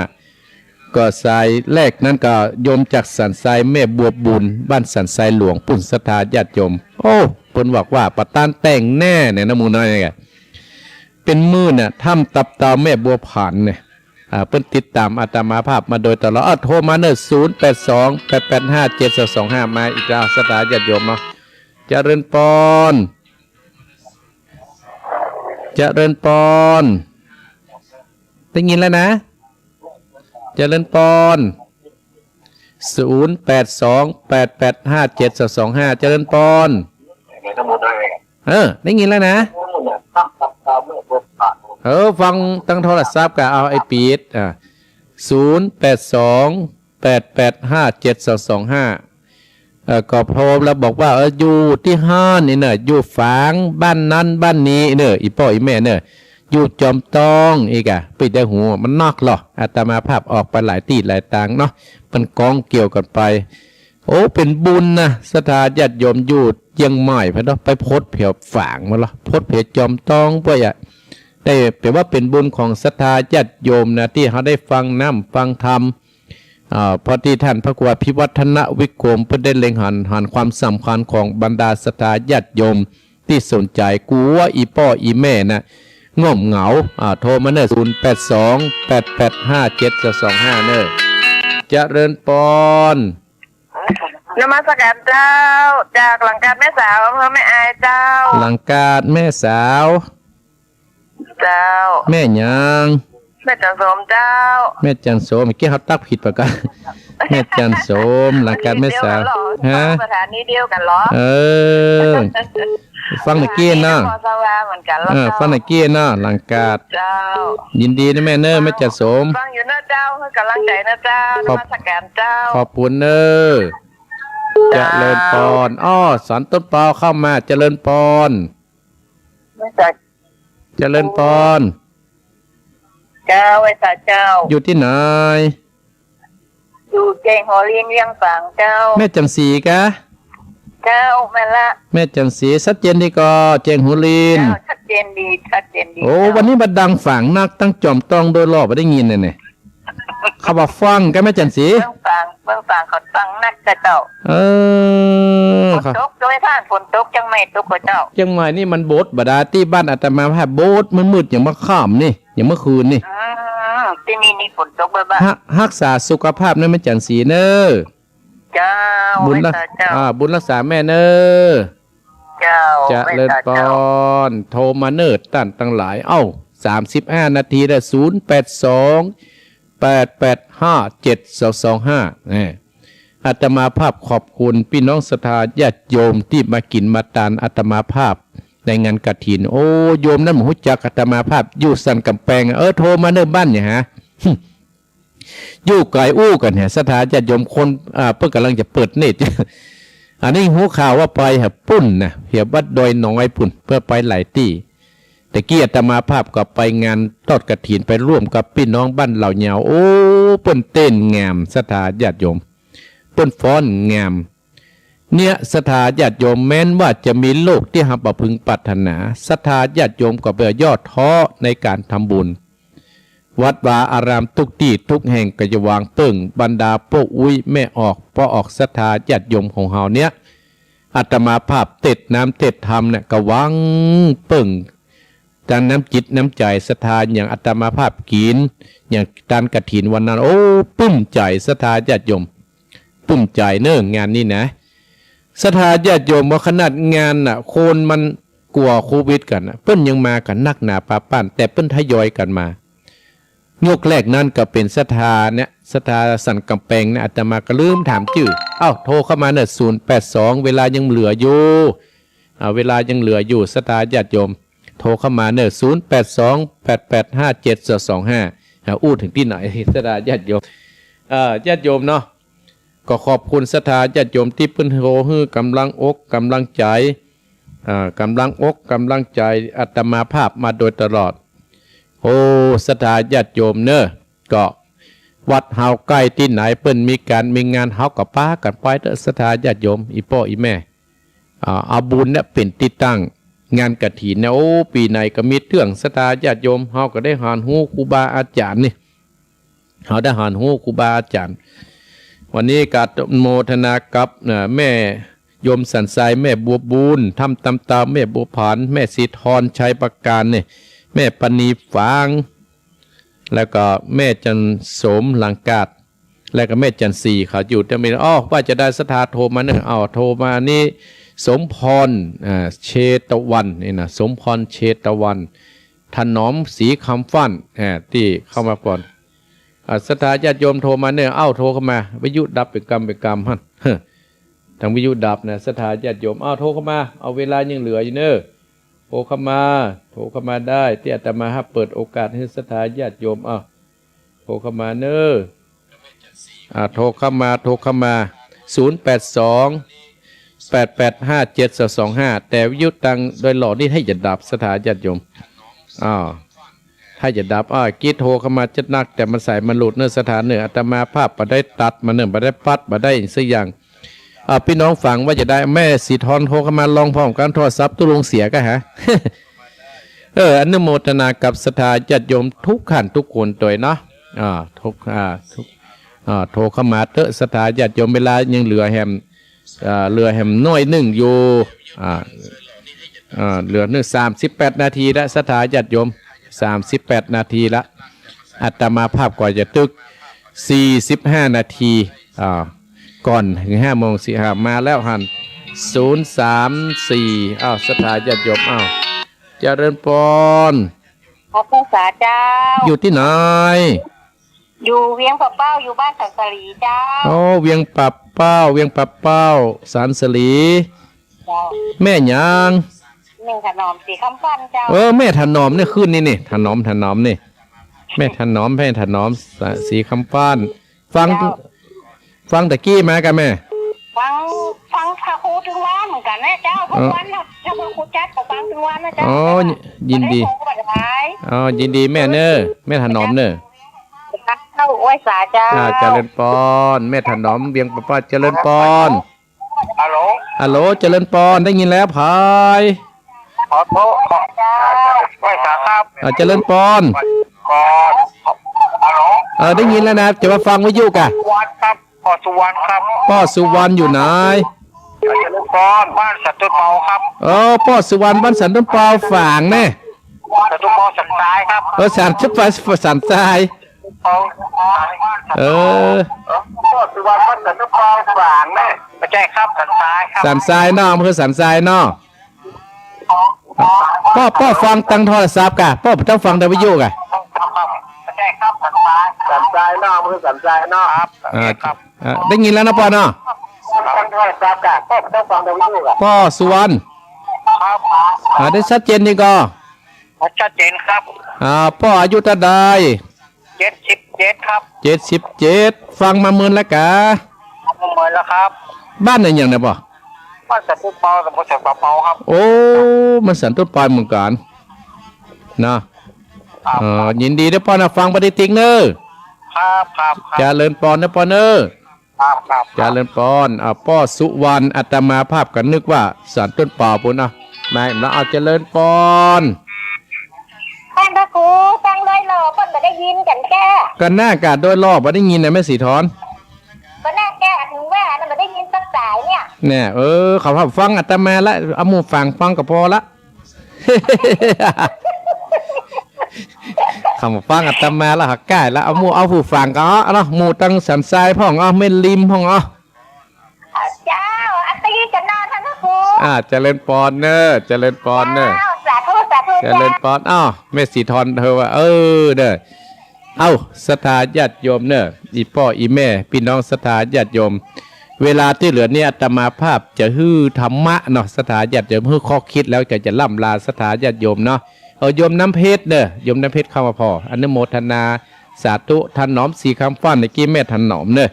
ก็สายแรกนั้นก็โยมจากสันทราย แม่บัวบุญ บ้านสันทรายหลวง ปุ้น ศรัทธาญาติโยม โอ้ เปิ้นบอกว่าปะตานแต่งแน่เนี่ยนะ หมู่น้อยเนี่ย เป๋นหมื่นน่ะ ถ้ำตับเต่า แม่บัวผันเนี่ย อ่า เปิ้นติดต๋ามอาตมาภาพมาโดยตลอด อ่ะ โทรมาเน้อ ศูนย์แปดสอง แปดแปดห้า เจ็ดสองสองห้า มาอีกแล้ว ศรัทธาญาติโยมเนาะ เจริญปอน เจริญปอน ได้ยินแล้วนะ เจริญปอน ศูนย์แปดสอง แปดแปดห้า เจ็ดสองสองห้า เจริญปอน เออ ได้ยินแล้วนะ เออ ฟังตางโทรศัพท์ก็เอาไอ้ปีด อ่า ศูนย์แปดสอง แปดแปดห้า เจ็ดสองสองห้า เอ่อ ก็โทรแล้วบอกว่า เออ อยู่ตี้ฮ้านนี่เน่อ อยู่ฝางบ้านนั้นบ้านนี้เน่อ อี่ป้ออี่แม่เน่อ อยู่จอมตอง อี้ก่ะ เปิ้นได้ฮู้ มันนักลอ อาตมาภาพออกไปหลายตี้หลายตางเนาะ มันก๋องเกี่ยวกั๋นไป โอ้ เป๋นบุญนะ ศรัทธาญาติโยมอยู่เจียงใหม่พุ้นเนาะ ไปพบแผวฝางมาลอ พบแผวจอมตองป้อยอะ ได้ แป๋ว่าเป๋นบุญของศรัทธาญาติโยมนะ ตี้เฮาได้ฟังน้ำฟังธรรม อ่า เพราะตี้ท่านพระครูอภิวัฒนวิกรม เปิ้นได้เล็งหัน หันความสำคัญของบรรดาศรัทธาญาติโยมตี้สนใจ๋ กั๋วอี่ป้ออี่แม่น่ะ ง่วงเหงา อ่า โทรมาเน้อ ศูนย์แปดสอง แปดแปดห้า เจ็ดสองสองห้า เน้อ เจริญปอน นมัสก๋านเจ้า จากหลังกาดแม่สาว อำเภอแม่อายเจ้า หลังกาดแม่สาว เจ้า แม่หยัง แม่จันโสมเจ้า แม่จันโสม เมื่อกี้เฮาตั๊กผิดปะกะ แม่จันโสม หลังกาดแม่สาว ฮะ สถานีเดียวกั๋นเหรอ เออ ฟังเมื่อกี้เนาะ นครสวรรค์เหมือนกั๋นเหรอ เออ เจ้า ฟังเมื่อกี้เนาะ หลังกาด เจ้า ยินดีนะแม่เน้อ แม่จันโสม ฟังอยู่เน้อเจ้า หื้อกำลังใจ๋เน้อเจ้า ขอบ นมัสก๋านเจ้า ขอบคุณเน้อ เจ้า เจริญปอน อ้อ สอนต้นเปาเข้ามา เจริญปอน แม่จ๋า เจริญปอน เจ้า ไหว้สาเจ้า อยู่ตี้ไหน อยู่แจ้งหัวลินเวียงฝางเจ้า แม่จันสีกะ เจ้า แม่นละ แม่จันสี ชัดเจนดีก่อ แจ้งหัวลิน เจ้า ชัดเจนดี ชัดเจนดี โอ้ เจ้า วันนี้บ่ดังฝางนัก ตังจอมตองโดยรอบบ่ได้ยินเลยเนี่ย เขาบ่ฟังกะแม่จันสี เมืองฝาง เมืองฝางเขาฟังนักกะเจ้า เออ ฝนตก โดยท่านฝนตก เจียงใหม่ตกกะเจ้า เจียงใหม่นี่มันบดบ่ดา ตี้บ้านอาตมาภาพบดมืดๆ อย่างเมื่อค่ำนี่ อย่างเมื่อคืนนี่ อืม ตี้นี่นี่ฝนตกบ่บ่ ฮะ ฮักษาสุขภาพเน้อแม่จันสีเน้อ เจ้า บุญรัก ไหว้สาเจ้า อ่า บุญรักษาแม่เน้อ เจ้า เจริญปอน ไหว้สาเจ้า โทรมาเน้อต้านตังหลาย เอ้า สามสิบห้านาทีแล้ว ศูนย์แปดสอง แปดแปดห้า เจ็ดสองสองห้า แหม อาตมาภาพขอบคุณปี้น้องศรัทธาญาติโยมตี้มากิ๋นมาตานอาตมาภาพในงานกฐิน โอ้ โยมนั้นบ่ฮู้จักอาตมาภาพ อยู่สันก๋ำแปง เออ โทรมาเน้อ บ้านหยังหา อยู่ไก๋อู้กั๋นแหม ศรัทธาญาติโยมคน อ่า เปิ้นก่ำลังจะเปิดเน็ต อันนี้ฮู้ข่าวว่าไปหาปุ้นนะ แถววัดดอยน้อยปุ้น เปิ้นไปหลายตี้ ตะกี้อาตมาภาพก็ไปงานทอดกฐิน ไปร่วมกับปี้น้องบ้านเหล่ายาว โอ้ เปิ้นเต้นงาม ศรัทธาญาติโยม เปิ้นฟ้อนงาม เนี่ย ศรัทธาญาติโยม แม้นว่าจะมีโรคตี้เฮาบ่พึงปรารถนา ศรัทธาญาติโยมก็บ่ย่อท้อในก๋านทำบุญ วัดวาอารามกู้ตี้กู้แห่งก็จะวางเปิ้ง บรรดาป้ออุ๊ยแม่ออก ป้อออก ศรัทธาญาติโยมของเฮาเนี่ย อาตมาภาพเต็ดน้ำเต็ดธรรมเนี่ยก็วางเปิ้ง ตางน้ำจิตน้ำใจ๋ศรัทธา อย่างอาตมาภาพกิ๋น อย่างตานกฐินวันนั้น โอ้ ปึ้มใจ๋ศรัทธาญาติโยม ปึ้มใจ๋เน้องานนี้นะ ศรัทธาญาติโยม ว่าขนาดงานน่ะ คนมันกั๋วโควิดกั๋นน่ะ เปิ้นยังมากั๋นนักหนาปาป้าน แต่เปิ้นทยอยกั๋นมา ยกแรกนั้นก็เป๋นศรัทธาเนี่ย ศรัทธาสันก๋ำแปงเนี่ย อาตมาก็ลืมถามจื้อ เอ้า โทรเข้ามาเนี่ย ศูนย์แปดสอง เวลายังเหลืออยู่ อ่า เวลายังเหลืออยู่ ศรัทธาญาติโยม โทรเข้ามาเน่อ ศูนย์แปดสอง แปดแปดห้าเจ็ดสองสองห้า อ่า อู้เถิงตี้ไหน ศรัทธาญาติโยม เอ่อ ญาติโยมเนาะ ก็ขอบคุณศรัทธาญาติโยมตี้เปิ้นโทรหื้อกำลังอกกำลังใจ๋ อ่า กำลังอกกำลังใจ๋อาตมาภาพมาโดยตลอด โอ้ ศรัทธาญาติโยมเน่อ ก็วัดเฮาใก้ตี้ไหนเปิ้นมีก๋านมีงานเฮาก็ปากั๋นไปเต๊อะ ศรัทธาญาติโยม อี่ป้ออี่แม่ อ่า เอาบุญเนี่ยเป๋นตี้ตั้ง งานกฐินเนี่ย โอ้ ปี๋ไหนก็มีเตื้อง ศรัทธาญาติโยม เฮาก็ได้หันฮู้ครูบาอาจ๋ารย์นี่ เฮาได้หันฮู้ครูบาอาจ๋ารย์ วันนี้ก็อนุโมทนากับ เอ่อ แม่โยมสันทราย แม่บัวบูน ถ้ำตำตาว แม่บัวผัน แม่ศรีทร ชัยประการนี่ แม่ปณีฝาง แล้วก็แม่จันโสมหลังกาด แล้วก็แม่จันทร์ศรีเขาอยู่ตรงนี้ อ้อ ว่าจะได้ศรัทธาโทรมาเน่อ อ้าว โทรมานี่ สมพร อ่า เชตวันนี่นะ สมพร เชตวัน ถนอม ศรีคำฟ้าน อ่า ตี้เข้ามาก่อน อ่า ศรัทธาญาติโยมโทรมาเน่อ อ้าว โทรเข้ามา วิทยุดับเป๋นกำเป๋นกำหั้น ทางวิทยุดับนะ ศรัทธาญาติโยม อ้าว โทรเข้ามา เอาเวลายังเหลืออยู่เน่อ โทรเข้ามา โทรเข้ามาได้ ตี้อาตมาฮับเปิดโอกาสหื้อศรัทธาญาติโยม อ้าว โทรเข้ามาเน่อ อ่า โทรเข้ามา โทรเข้ามา ศูนย์แปดสอง แปดแปดห้าเจ็ดสองสองห้า แต่วิทยุตังโดยหล่อนี่ถ้าจะดับ ศรัทธาญาติโยม อ้าว ถ้าจะดับ อ้าว กี้โทรเข้ามาจัดนัก แต่มันสายมันหลุดเน่อ ศรัทธาเน่อ อาตมาภาพบ่ได้ตัดมันเน่อ บ่ได้ปัด บ่ได้สักอย่าง อ่า ปี้น้องฟังว่าจะได้ แม่ศรีทรโทรเข้ามาลองพร้อมกั๋น โทรศัพท์ตุ๊ลุงเสียก่ะฮะ เออ อนุโมทนากับศรัทธาญาติโยมทุกท่านทุกคนตวยเนาะ อ่า ทุก อ่า ทุก อ่า โทรเข้ามาเต๊อะ ศรัทธาญาติโยม เวลายังเหลือแหม อ่า เหลือแหมน้อยนึ่งอยู่ อ่า อ่า เหลือนึ่ง สามสิบแปดนาทีละ ศรัทธาญาติโยม สามสิบแปดนาทีละ อาตมาภาพก็จะตึก สี่สิบห้านาที อ่า ก่อนเถิงห้าโมงสี่ห้า มาแล้วหั้น ศูนย์สามสี่ อ้าว ศรัทธาญาติโยม อ้าว เจริญปอน ขอบคุณสาเจ้า อยู่ตี้ไหน อยู่เวียงป่าเป้า อยู่บ้านสันสลีเจ้า โอ้ เวียงป่าเป้า เวียงป่าเป้า สันสลี เจ้า แม่หยัง แม่ถนอม ศรีคำฟ้านเจ้า เออ แม่ถนอมเนี่ย ขึ้นนี่นี่ ถนอม ถนอมนี่ แม่ถนอม แม่ถนอม ศ- ศรีคำฟ้าน ฟัง เจ้า ฟังตะกี้มาก่ะแม่ ฟัง ฟังพระครูตึงวันเหมือนกั๋นนะเจ้า ทุกวันนะ ถ้าพระครูจัดก็ฟังตึงวันนะเจ้า อ๋อ ยินดี บ่ได้โทรบ่ได้ อ๋อ ยินดีแม่เน่อ แม่ถนอมเน่อ เจ้า ไหว้สาเจ้า อ่า เจริญปอน แม่ถนอม เวียงป่าเป้า เจริญปอน ฮัลโหล ฮัลโหล เจริญปอน ได้ยินแล้ว ผาย ขอโทษ ขอ ไหว้สาครับ อ่า เจริญปอน ก่อน ฮัลโหล เออ ได้ยินแล้วนะ จะมาฟังวิทยุก่ะ สุวรรณครับ ป้อสุวรรณครับ ป้อสุวรรณอยู่ไหน เจริญปอน บ้านสันต้นเปาครับ เออ ป้อสุวรรณ บ้านสันต้นเปา ฝางแน่ สันต้นเปา สันทรายครับ เออ สันต้นเปา สันทราย เปา เออ ป้อสุวรรณ บ้านสันต้นเปา ฝางแน่ บ่ใจ้ครับ สันทรายครับ สันทรายเนาะ อำเภอสันทรายเนาะ ป้อ ป้อฟังตังโทรศัพท์ก่ะ ป้อบ่ต้องฟังตังวิทยุก่ะ สันทรายเนาะ อำเภอสันทรายเนาะ ครับ อ่า ครับ อ่า ได้ยินแล้วนะป้อเนาะ ฟังตังโทรศัพท์ก่ะ ป้อบ่ต้องฟังตังวิทยุก่ะ ป้อสุวรรณ ครับ อ่า ได้ชัดเจนดีก่อ ชัดเจนครับ อ่า ป้ออายุเต้าใด เจ็ดสิบเจ็ดครับ เจ็ดสิบเจ็ด ฟังมาเมินแล้วกา มาเมินแล้วครับ บ้านไหนอย่างเนี่ยป้อ บ้านสันต้นเปา ตำบลสันป่าเปาครับ โอ้ มันสันต้นเปาเหมือนกั๋น เนาะ ครับ เอ่อ ยินดีเน้อป้อนะ ฟังปฏิทินเน้อ ครับ ครับ ครับ เจริญปอนเน้อป้อเน้อ ครับ ครับ เจริญปอน อ่า ป้อสุวรรณ อาตมาภาพก็นึกว่าสันต้นเปาปู้นนะ มาแล้ว เอาเจริญปอน ต้านพระครู ฟังโดยหล่อ เปิ้นบ่ได้ยินกั๋นแก้ ก็น่ากะโดยหล่อบ่ได้ยินนะแม่ศรีทร ก็น่าแก้ ถึงว่านะ บ่ได้ยินสักสายเนี่ย เนี่ย เออ เขาฟังอาตมาละ เอาหูฟังฟังก็ปอละ เขาฟังอาตมาละ หักก้ายละ เอาหู เอาหูฟังก็เอาเนาะ หมู่ตังสันทรายพ่อง เอาแม่ริมพ่อง เอา เจ้า อัตตายีจะนอนท่านพระครู อ่า เจริญปอนเน้อ เจริญปอนเน้อ เจ้า สาธุ สาธุ เจริญปอน เจ้า อ้าว แม่ศรีทรเฮาว่า เออ เด้อ เอ้า ศรัทธาญาติโยมเน้อ อี่ป้ออี่แม่ ปี้น้องศรัทธาญาติโยม เวลาตี้เหลือนี้อาตมาภาพจะหื้อธรรมะเนาะ ศรัทธาญาติโยม หื้อข้อคิดแล้วก็จะล่ำลาศรัทธาญาติโยมเนาะ เออ โยมน้ำเพชรเน่อ โยมน้ำเพชรเข้ามาผ่อ อนุโมทนาสาธุ ถนอม สีคำฟ้าน เมื่อกี้แม่ถนอมเน่อ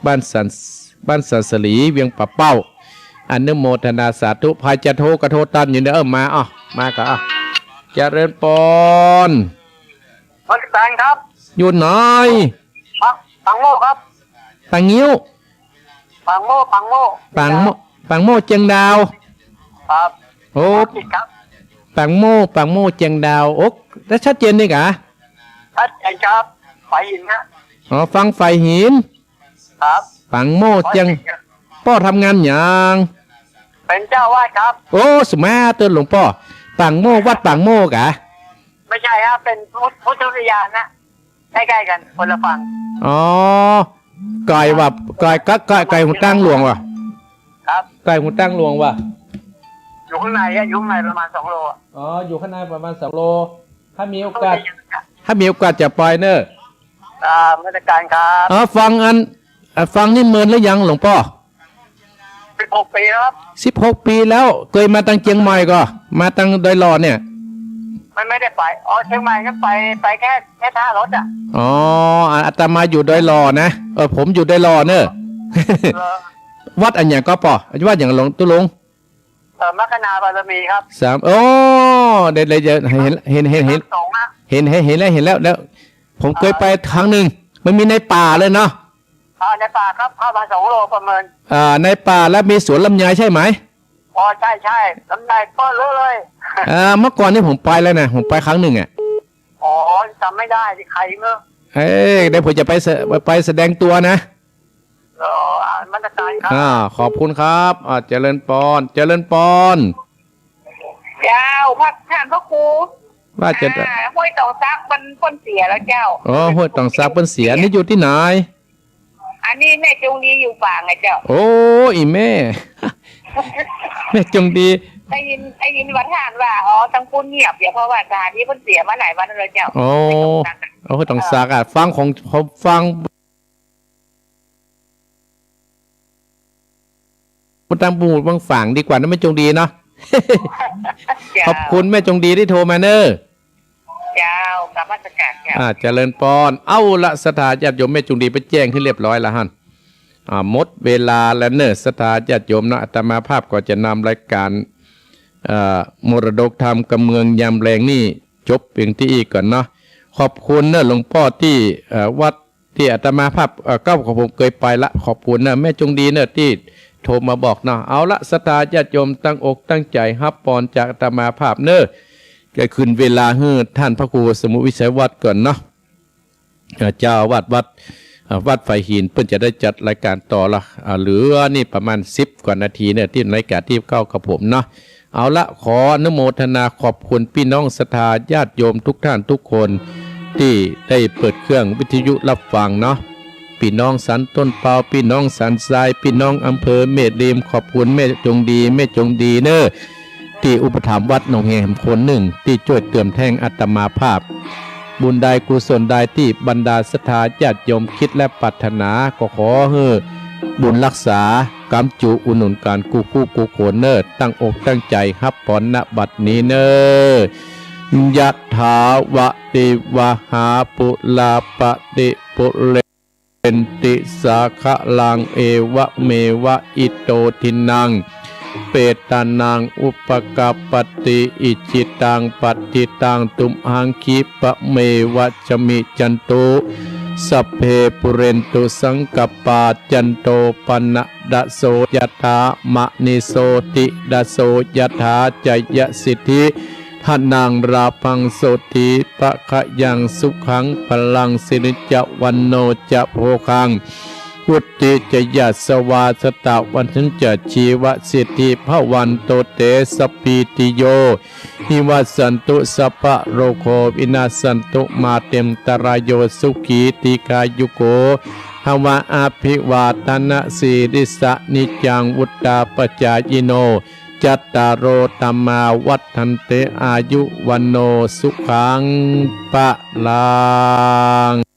บ้านสัน บ้านสันสลี เวียงป่าเป้า อนุโมทนาสาธุ ใผจะโทรก็โทรตันอยู่เน่อ เออ มา อ้าว มาก่อ อ้าว เจริญปอน วัดแตงครับ อยู่ไหน ปาก ปากโมกครับ ปากงิ้ว ปากโมก ปากโมก ปากโมก ปากโมกเจียงดาว ครับ โอ้ ครับ ปากโมก ปากโมกเจียงดาว โอ๊ะ แล้วชัดเจนนี่กะ ชัดเจนครับ ฝายหินนะ อ๋อ ฟังฝายหิน ครับ ปากโมกเจียง ปากโมกเจียง ป้อทำงานหยัง เป๋นเจ้าอาวาสครับ โอ้ สุมาเตินหลวงป้อ ปากโมก วัดปากโมกกะ ไม่ใช่ครับ เป๋นพุทธ พุทธอุทยานนะ ใกล้ๆ กั๋น คนละฝั่ง อ๋อ ไก๋ว่า ไก๋ ไก๋ ไก๋ ไก๋หูตางหลวงว่ะ ครับ ไก๋หูตางหลวงว่ะ อยู่ข้างในอะ อยู่ข้างในประมาณสองโลอะ อ๋อ อยู่ข้างในประมาณสองโล ถ้ามีโอกาส ถ้ามีโอกาสจะไปเน่อ อ่า นมัสก๋านครับ อ๋อ ฟังอัน อ่ะ ฟังนี่เมินหรือยังหลวงป้อ สิบหกปีแล้วครับ สิบหกปีแล้ว เกยมาตังเจียงใหม่ก่อ มาตังดอยหล่อเนี่ย มันไม่ได้ไป อ๋อ เชียงใหม่ก็ไป ไปแค่ แค่ท่ารถอะ อ๋อ อาตมาอยู่ดอยหล่อนะ เออ ผมอยู่ดอยหล่อเน่อ เออ วัดอะหยังก่อป้อ วัดอะหยังหลวงตุ๊ลุง เออ มัคคณาบารมีครับ สาม โอ้ ได้ ได้ ได้ เห็น เห็น เห็น เห็น สองนะ เห็น เห็น เห็นแล้ว เห็นแล้ว แล้ว ผมเกยไปครั้งหนึ่ง มันมีในป่าเลยเนาะ อ่า ในป่าครับ เข้ามาสองโลประเมิน อ่า ในป่าแล้วมีสวนลำไยใช่ไหม อ๋อ ใช่ ใช่ ลำไยเปิ้ลเลย อ่า เมื่อก่อนนี่ผมไปแล้วนะ ผมไปครั้งหนึ่งอะ อ๋อ จ๋ำไม่ได้สิ ใครเนอะ เอ้ย เดี๋ยวผมจะไปแส- ไปแสดงตัวนะ อ๋อ อ่า นมัสก๋านครับ อ่า ขอบคุณครับ อ่า เจริญปอน เจริญปอน เจ้า พระ ท่านพระครู ว่าจะ อ่า ห้วยตองซักมัน มันเสียแล้วเจ้า อ๋อ ห้วยตองซักมันเสีย นี่อยู่ตี้ไหน อันนี้แม่จงดีอยู่ฝางอะเจ้า โอ้ อี่แม่ แม่จงดี ได้ยิน ได้ยินว่าท่านว่า อ๋อ ตังปูนเงียบ เดี๋ยวเพราะว่าสถานีมันเสียมาหลายวันแล้วเจ้า โอ้ ห้วยตองซักอะ โอ้ ห้วยตองซักอะ ฟังของ ของ ฟัง พูดตางปูนบางฝางดีกว่านะแม่จงดีเนาะ เจ้า ขอบคุณแม่จงดีตี้โทรมาเน่อ เจ้า นมัสก๋านเจ้า อ่า เจริญปอน เอาละ ศรัทธาญาติโยม แม่จงดีไปแจ้งหื้อเรียบร้อยแล้วหั้น อ่า หมดเวลาแล้วเน่อ ศรัทธาญาติโยมเนาะ อาตมาภาพก็จะนำรายก๋าน เอ่อ มรดกธรรมกำเมืองยามแลงนี่ จบเพียงตี้อี้ก่อนเนาะ ขอบคุณเน่อหลวงป้อตี้ เอ่อ วัด ตี้อาตมาภาพ เอ่อ เก๊าของผมเกยไปละ ขอบคุณเน่อ แม่จงดีเน่อ ตี้โทรมาบอกเนาะ เอาละ ศรัทธาญาติโยม ตั้งอกตั้งใจ๋ฮับปอนจากอาตมาภาพเน่อ ก็คืนเวลาหื้อท่านพระครูสมุวิชัยวัฒน์ก่อนเนาะ เอ่อ เจ้าอาวาสวัด เอ่อ วัดฝายหิน เปิ้นจะได้จัดรายก๋านต่อละ อ่า เหลือนี่ประมาณสิบกว่านาทีเน่อ ตี้รายก๋านตี้เก๊ากับผมเนาะ เอาละ ขออนุโมทนาขอบคุณปี้น้องศรัทธาญาติโยมทุกท่านทุกคน ตี้ได้เปิดเครื่องวิทยุฮับฟังเนาะ ปี้น้องสันต้นเปา ปี้น้องสันทราย ปี้น้องอำเภอแม่ริม ขอบคุณแม่จงดี แม่จงดีเน่อ ตี้อุปถัมภ์วัดหนองแหมคนนึ่ง ตี้จ้วยเติมแท้งอาตมาภาพ บุญใดกุศลใดตี้บรรดาศรัทธาญาติโยมคิดและปรารถนา ก็ขอหื้อบุญฮักษา ก๋ำจูอุดหนุนกั๋นกู้คู่กู้คนเน่อ ตั้งอกตั้งใจ๋ฮับปอน ณ บัดนี้เน่อ ยะถาวะติวะหาปุราปะริปุเรนติสาคะลัง เอวะเมวะอิโตทินัง เปตานังอุปกัปปติ อิจิตังปัตถิตังตุมหังคิปะเมวะสะมิจฉันตุ สัพเพปุเรนตุสังกัปปา จันโทปะนะระโสยะถา มะณิโชติระโสยะถา จะยะสิทธิ ถะนังลาภังโสติปะคะยังสุขังพะลังสิริจะวัณโณจะโภคัง วุฑฒิจะยะสวาสะตะวัณฑังจะจีวะสิทธิภะวันโตเตสะ พีติโย หิวัสสันตุ สัพพะโรโควินาสสันตุ มาเตมตะราโย สุขีตีฆายุโก ภะวะ อะภิวาทะนะสีลิสสะ นิจจังวุฑฒาปะจายิโน จัตตาโร ธัมมา วัฑฒันติ อายุ วัณโณ สุขัง พะลัง